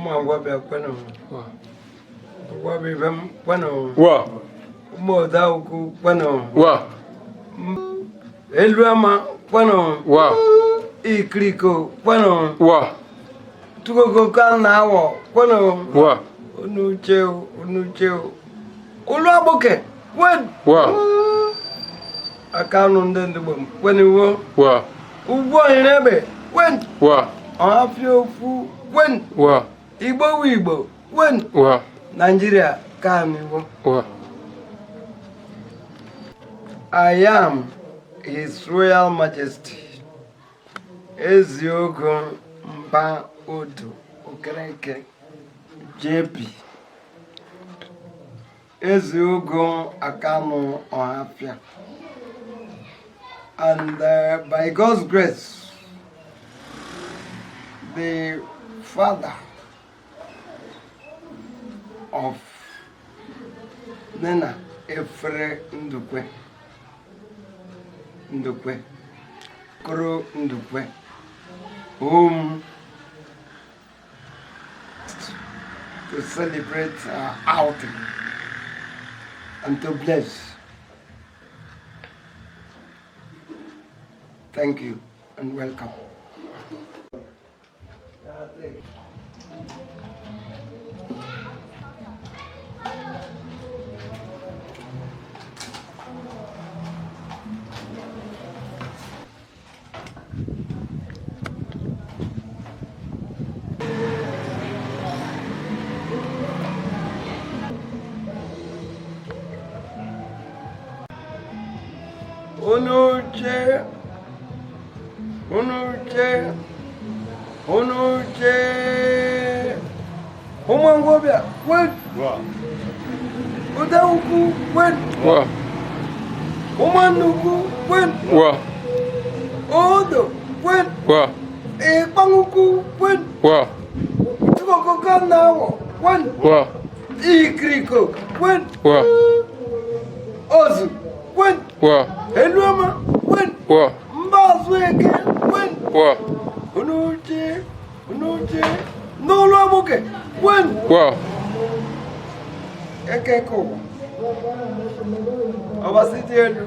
Ụmụ Ngwabịa kwenụ. Ngwabịa ibe m kwenụ. Wa. Ụmụ Odaukwu kwenụ. Wa. Eluama kwenụ. Wa. Ikiriko kwenụ. Wa. Tugogo ka na-awọ kwenụ. Wa. Unu uche unu uche olu agbụke kwen. Wa. Aka anụ ndị ndịgbo m kwenuwo. Wa. Ugwu onyere egbe kwen. Wa. Ọhafịa ofu kwen. Wa. Igbo wu Igbo kwen. Wa. Nigeria ka niwo. Wa. I am His Royal Majesty Eziogo Mba Odo Okereke JP Eziogo Akanu Ohafia, and by God's grace, the father of Nena Efere Ndukwe Ndukwe Koro Ndukwe, whom to celebrate our outing and to bless. Thank you and welcome. Unu che, unu che, unu che, ụmụ Ngwabịa kwen. Odaukwu kwen. Wa. Ụmụnnukwu kwen. Wa. Odo kwen. Wa. Ịkpanwukwu kwen. Wa. Tugogo na-awọ kwen. Wa. Ikiriko kwen. Wa. Ozu kwen. Wa. Eluama kwen. Wa. Mbazụ eke kwen. Wa. Unu che, unu che, n'olu agbụke kwen. Wa. Eke ke ụwa ọbasi dị elu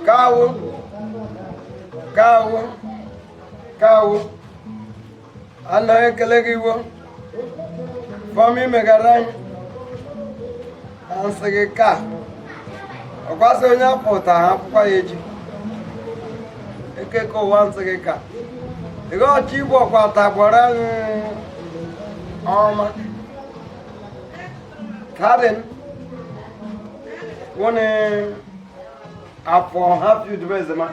kawo kawo kawo anaghị ekele gị iwo fọm imegara anyị na nsị gị ka ọkwasị onye apụta ha akwụkwọ ya eji eke ke ụwa nsị gị ka ịga ọchị igwe ọkwa tagbara anyị ọma tadin wọnị afọ ha fi udubezema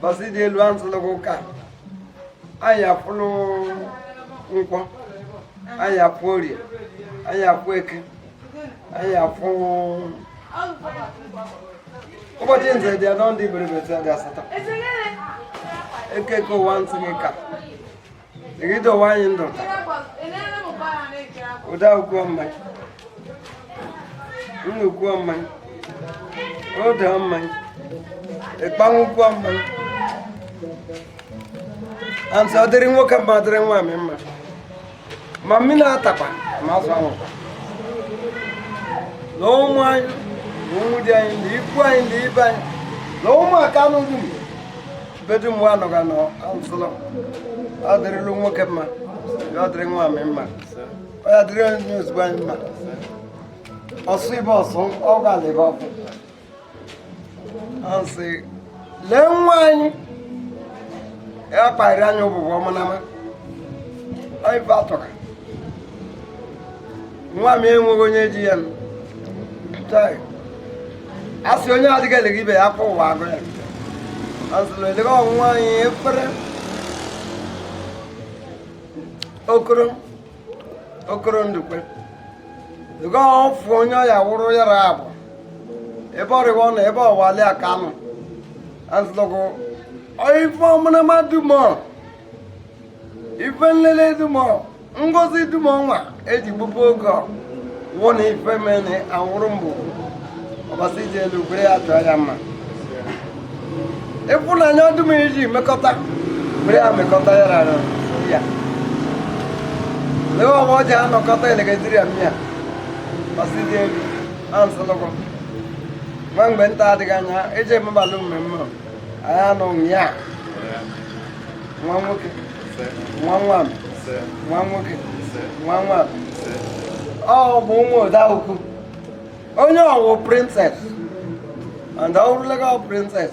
basi dị elu ansịlịgụ ka anyị afụlụ nkwọ, anyị afụ orie, anyị afụ eke, anyị afụ ụbọchị nze dị anọ ndị iberibe dị asatọ eke ke ụwa nsị gị ka ịgide ụwa anyị ndụ taa ụda ukwuo mmanya nnukwu mmanya ụda mmanya ịkpanwụkwuo mmanya ansị ọ dịrị nwoke mma, dịrị nwaanyị mma, ma mmiri atakwa ma azụ anwụkwa na ụmụ anyị na ụmụ di anyị na ikwu anyị na ibe anyị na ụmụaka nụ dum be dum nwa anọga nọ ansịlọ ọ dịrịlụ nwoke mma, ọ dịrị nwaanyị mma, ọ ya dịrị onye ozugbo anyị mma ọsụ ibe ọsụ ọ ga-ala ebe ọfụ ansị lee nwa anyị ya kparịrị anyị ụbụbụ ọmanama ife atọka nwa m enweghị onye ji ya a sị onye adịghị elega ibe ya kwa ụwa agụ ya asịrị elega ọnwụnwa anyị efere okoro okoro ndukwe lega ọfụ onye ọya wụrụ yara abụ ebe ọrịwa ọ na ebe ọwali aka nọ asịlọgụ ife ọmụnama dumọ ife nlele dumọ ngozi dumọ nwa eji gbupụ oge wụ na ife mene anwụrụ mbụ ọbasi ji elu gwere ya chọọ ya mma ịfụnanya dum iji mekọta Were ya mekọta ya na ya lee ọwa ọjị anọkọta elegediri ya mmịa masị dị elu ansịlụgụ nwa mgbe nta adịghị anya eji emebalụ mmemme anyị anọ nya nwa nwoke nwa nwa nwa nwoke nwa nwa ọ bụ ụmụ Odaukwu onye ọwụ princess and ọ bụrụlega princess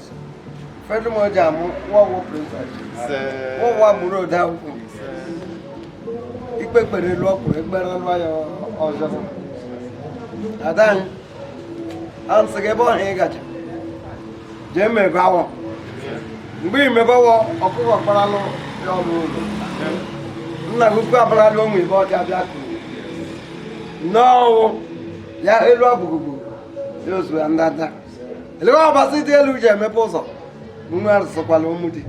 fedụ m ji amụ nwa ọwụ princess nwa ụwa mụrụ Odaukwu ikpe kpere elu ọkwụrụ ekpere lụọ ya ọzọ ada anyị ansị gị ebe ọha ị gacha jee mebe awọ mgbe imebewọ ọkụkọ kparalụ ya ọrụ ụlọ nna gị ukwu abaralụ onwe ebe ọcha bịa kuru n'ọnwụ ya elu abụgụgbu ya ozu ya ndanda elewe ọbasị dị elu ji emepe ụzọ unu arụsịkwala ụmụ di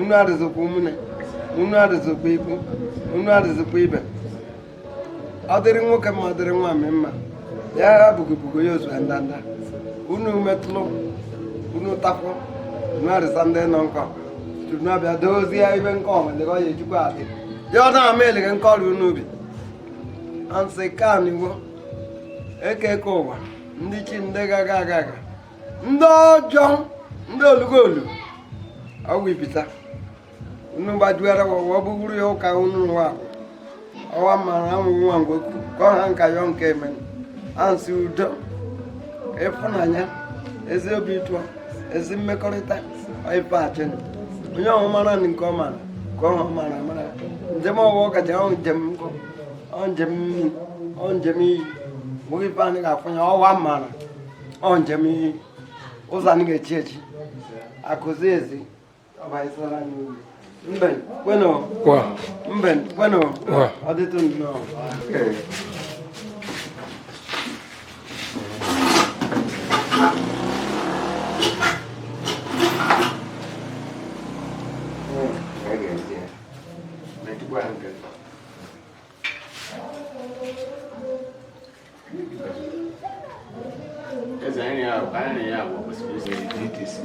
unu arụsịkwa ụmụnne unu arụsịkwa ikwu unu arụsịkwa ibe ọ dịrị nwoke mma ọ dịrị nwaanyị mma ya ha bugobugo ya ozu ya ndanda unu metụlụ unu tapụ unu arịsa ndị nọ nkọ unu abịa dozie ibe nke ọma ndị ọ ya ejikwa adị ya ọ na-ama eleghe nke ọrụ unu ubi ansị kaniwo eke eke ụwa ndị chi ndị gaga aga aga ndị ọjọọ ndị olugolu ọgwụ ibita unu gbajuara wọwọ bụgburu ya ụka unu nwa ọwa mara anwụ nwa ngwekwu ka ọha nka yọ nke eme ansị udo ịfụnanya ezi obi ụtọ ezi mmekọrịta ife achịnị onye ọhụ mara nke ọ mara ka ọhụ mara mara njem ọwụ kacha ọ njem nkụ ọ njem mmiri ọ njem iyi nwoke ife anyị ga-afụnya ọwa mara ọ njem iyi ụzọ anyị ga-echi echi akụzi ezi ọbaisara anyị uru mben kweno mben kweno ọ dịtụ nnọọ.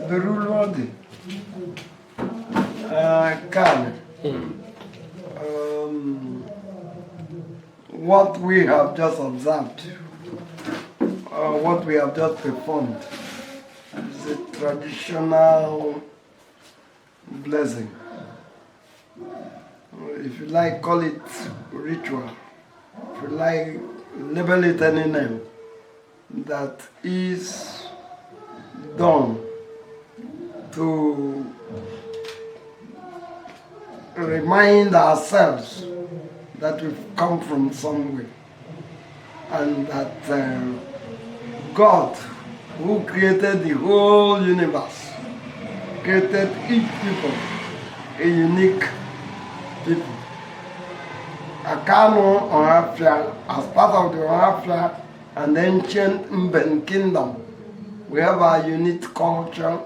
The rule of the can what we have just observed, what we have just performed, is a traditional blessing. If you like, call it ritual. If you like, label it any name that is done to remind ourselves that we've come from somewhere and that God, who created the whole universe, created each people a unique people. Akanu Ohafia, as part of the Ohafia and ancient Mben kingdom, we have our unique culture,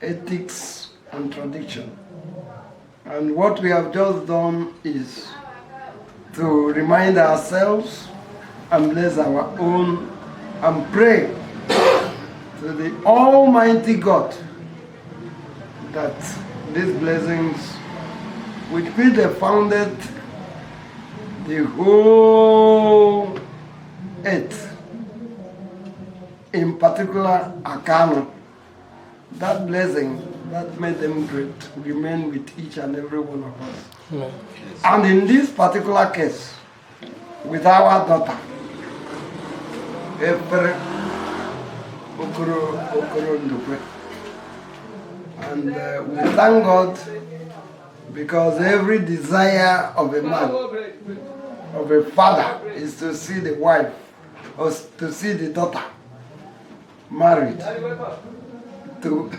ethics, and tradition. And what we have just done is to remind ourselves and bless our own and pray to the Almighty God that these blessings, which which they founded the whole earth, in particular Akanu, that blessing that made them great remain with each and every one of us. Amen. And in this particular case, with our daughter, Efere Okoro Okoro Ndukwe. And we thank God because every desire of a man, of a father, is to see the wife or to see the daughter married to